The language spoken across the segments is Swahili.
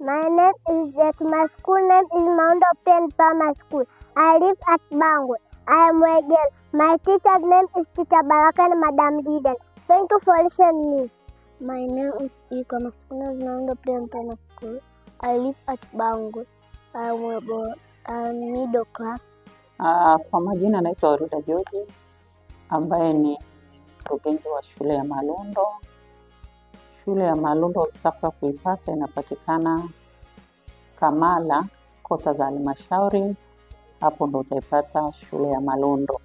My name is Jet. My school name is Marundo Plain Primary School. I live at Bangwe. I am a girl. My teacher's name is Teacher Baraka and Madam Liden. Thank you for listening me. My name is Ika. My school name is Marundo Plain Primary School. I live at Bangwe. I am a boy. I am middle class. Kwa majina naitwa Warida George ambaye ni mkurugenzi wa shule ya Malundo. Shule ya Malundo ukitaka kuipata inapatikana Kamala, kota za halmashauri, hapo ndo utaipata shule ya Malundo.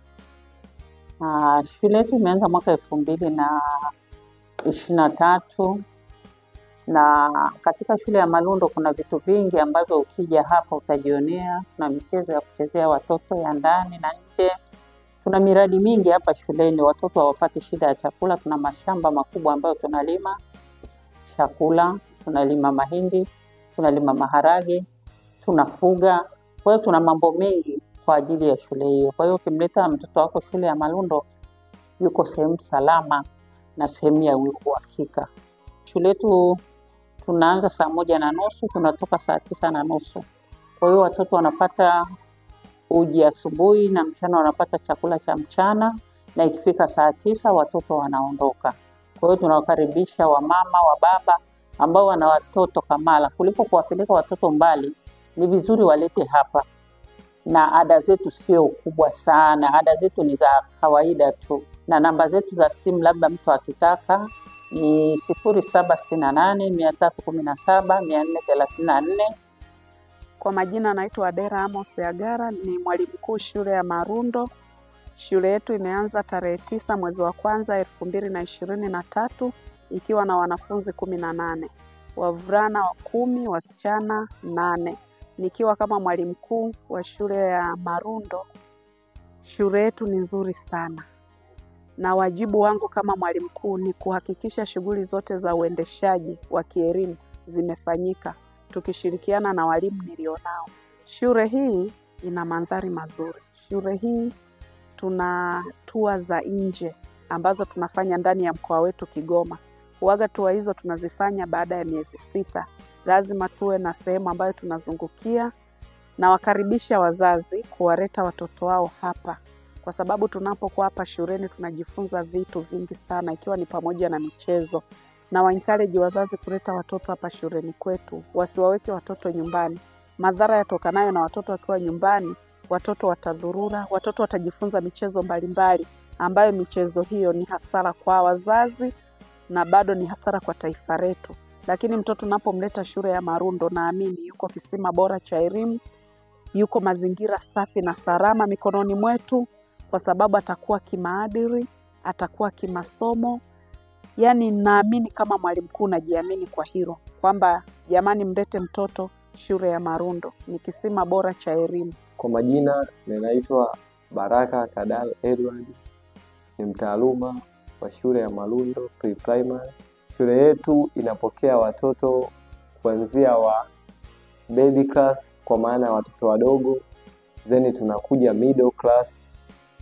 Shule yetu imeanza mwaka 2023 na katika shule ya Malundo kuna vitu vingi ambavyo ukija hapa utajionea. Kuna michezo ya kuchezea watoto ya ndani na nje. Tuna miradi mingi hapa shuleni, watoto hawapati shida ya chakula. Tuna mashamba makubwa ambayo tunalima chakula, tunalima mahindi, tunalima maharage, tunafuga. Kwa hiyo tuna mambo mengi kwa ajili ya shule hiyo. Kwa hiyo ukimleta mtoto wako shule ya Malundo, yuko sehemu salama na sehemu ya uhakika. Shule yetu tunaanza 1:30, tunatoka 9:30. Kwa hiyo watoto wanapata uji asubuhi na mchana wanapata chakula cha mchana, na ikifika 9:00 watoto wanaondoka. Kwa hiyo tunawakaribisha wamama, wababa ambao wana watoto Kamala. Kuliko kuwapeleka watoto mbali, ni vizuri walete hapa. Na ada zetu sio kubwa sana, ada zetu ni za kawaida tu, na namba zetu za simu labda mtu akitaka ni 0768 317 434. Kwa majina naitwa Adera Amos Agara, ni mwalimu mkuu shule ya Marundo. Shule yetu imeanza tarehe 9 mwezi wa kwanza 2023 ikiwa na wanafunzi 18, wavulana 10, wasichana 8. Nikiwa kama mwalimu mkuu wa shule ya Marundo, shule yetu ni nzuri sana, na wajibu wangu kama mwalimu mkuu ni kuhakikisha shughuli zote za uendeshaji wa kielimu zimefanyika tukishirikiana na walimu nilionao. Shule hii ina mandhari mazuri. Shule hii tuna tua za nje ambazo tunafanya ndani ya mkoa wetu Kigoma. Huaga tua hizo tunazifanya baada ya miezi 6. Lazima tuwe na sehemu ambayo tunazungukia, na wakaribisha wazazi kuwaleta watoto wao hapa, kwa sababu tunapokuwa hapa shuleni tunajifunza vitu vingi sana, ikiwa ni pamoja na michezo. Na wa encourage wazazi kuleta watoto hapa shuleni kwetu, wasiwaweke watoto nyumbani. Madhara yatokanayo na watoto wakiwa nyumbani, watoto watadhurura, watoto watajifunza michezo mbalimbali ambayo michezo hiyo ni hasara kwa wazazi na bado ni hasara kwa taifa letu. Lakini mtoto unapomleta shule ya Marundo, naamini yuko kisima bora cha elimu, yuko mazingira safi na salama mikononi mwetu, kwa sababu atakuwa kimaadili, atakuwa kimasomo. Yaani naamini kama mwalimu mkuu najiamini kwa hilo kwamba jamani, mlete mtoto shule ya Marundo, ni kisima bora cha elimu. Kwa majina ninaitwa Baraka Kadal Edward, ni mtaaluma wa shule ya Marundo Pre-Primary. Shule yetu inapokea watoto kuanzia wa baby class, kwa maana watoto wadogo, then tunakuja middle class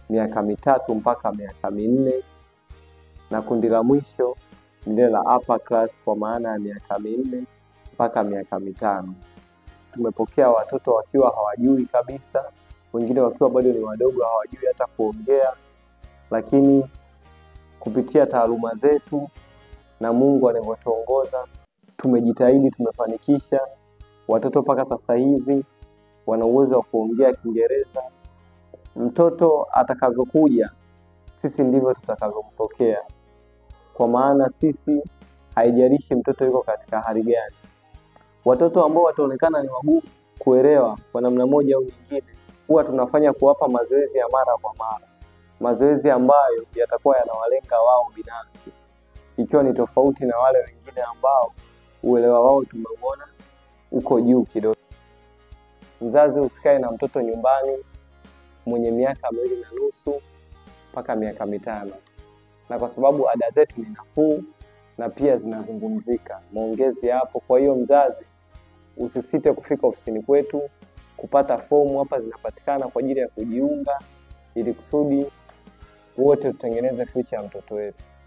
miaka 3 mpaka miaka 4, na kundi la mwisho ni lile la upper class, kwa maana ya miaka 4 mpaka miaka 5. Tumepokea watoto wakiwa hawajui kabisa, wengine wakiwa bado ni wadogo hawajui hata kuongea, lakini kupitia taaluma zetu na Mungu anavyotuongoza tumejitahidi, tumefanikisha. Watoto mpaka sasa hivi wana uwezo wa kuongea Kiingereza. Mtoto atakavyokuja sisi ndivyo tutakavyompokea, kwa maana sisi haijalishi mtoto yuko katika hali gani. Watoto ambao wataonekana ni wagumu kuelewa kwa namna moja au nyingine, huwa tunafanya kuwapa mazoezi ya mara kwa mara, mazoezi ambayo yatakuwa yanawalenga wao binafsi, ikiwa ni tofauti na wale wengine ambao uelewa wao tumeuona uko juu kidogo. Mzazi usikae na mtoto nyumbani mwenye miaka 2.5 mpaka miaka 5, na kwa sababu ada zetu ni nafuu na pia zinazungumzika, maongezi hapo. Kwa hiyo mzazi usisite kufika ofisini kwetu kupata fomu, hapa zinapatikana kwa ajili ya kujiunga, ili kusudi wote tutengeneze future ya mtoto wetu.